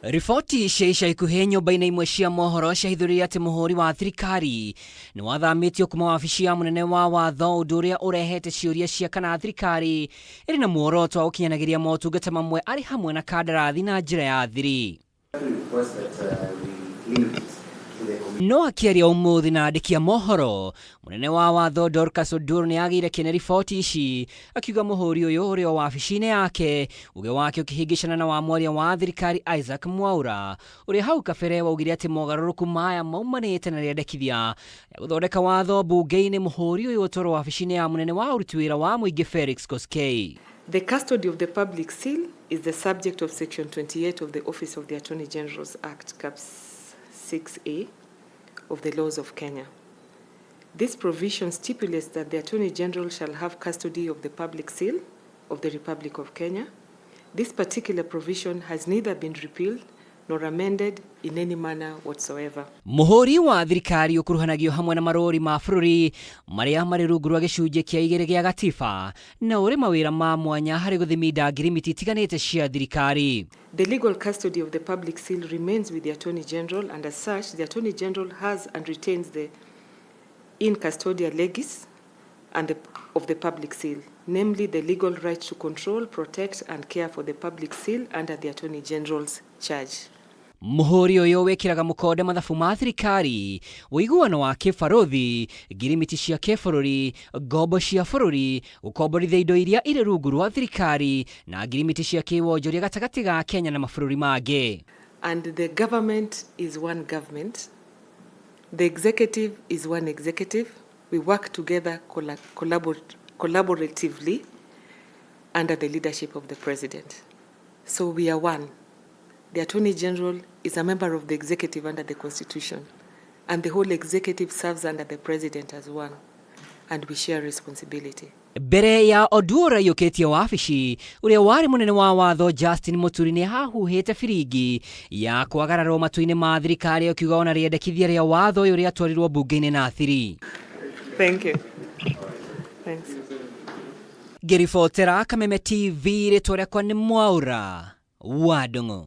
Riboti cia ica ikuhĩ nyũmba-inĩ imwe cia mohoro ciahithũririe atĩ mũhũri wa thirikari nĩ wathamĩtio kuma wabici ya mũnene wa watho, ũndũ ũrĩa ũrehete ciũria cia kana thirikari ĩrĩ na muoroto wa gũkinyanagĩria motungata mamwe arĩ hamwe na kandarathi na njĩra ya thiri. No akĩaria ũmũthĩ na andĩki a mohoro, mũnene wa watho Dorcas Odur nĩ agĩire kĩene riboti ici, akiuga mũhũri ũyũ ũrĩ o wabici-inĩ yake, uge wake ũkĩhĩngĩcana na wa mwaria wa thirikari Isaac Mwaura, ũrĩa hau kabere waugire atĩ mogarũrũku maya maumanĩte na rĩendekithia rĩa gũthondeka watho mbunge-inĩ, mũhũri ũyũ ũtwarwo wabici-inĩ ya mũnene wa ũruti wĩra wa mũingĩ Felix Koskei. The custody of the public seal is the subject of Section 28 of the Office of the Attorney General's Act, Caps 6A of the laws of Kenya. This provision stipulates that the Attorney General shall have custody of the public seal of the Republic of Kenya. This particular provision has neither been repealed nor amended in any manner whatsoever. Mũhũri wa thirikari ũkuruhanagio hamwe na marũri ma bũrũri marĩa marĩ rungu rwa gĩcunjĩ kĩa igĩrĩ gĩa gatiba na ũrĩ mawĩra ma mwanya harĩ gũthiminda ngirimiti itiganĩte cia thirikari. The legal custody of the public seal remains with the Attorney General, and as such, the Attorney General has and retains the in custodia legis and of the public seal, namely the legal right to control, protect, and care for the public seal under the Attorney General's charge. Mũhũri ũyũ wĩkĩraga mũkonde mathabu ma thirikari, ũiguano wa kĩbarũthi, ngirimiti cia kĩbũrũri, ngombo cia bũrũri, gũkomborithia indo iria irĩ rungu rwa thirikari na ngirimiti cia kĩwonjoria gatagatĩ ga Kenya na mabũrũri mangĩ. And the government is one government. The executive is one executive. We work together collaboratively under the leadership of the president. So we are one. The Attorney General is a member of the executive under the Constitution, and the whole executive serves under the president as one, and we share responsibility. Mbere ya Oduor aiyũkĩtie wabici, ũrĩa warĩ mũnene wa watho Justin Muturi nĩ ahuhĩte biringi ya kwagararwo matua-inĩ ma thirikari, akiuga ona rĩendekithia rĩa watho ũyũ rĩatwarirwo mbunge-inĩ na thiri. Thank you. Thanks. Ngĩribotera Kameme TV, rĩtwa rĩakwa nĩ Mwaura wa Ndung'u.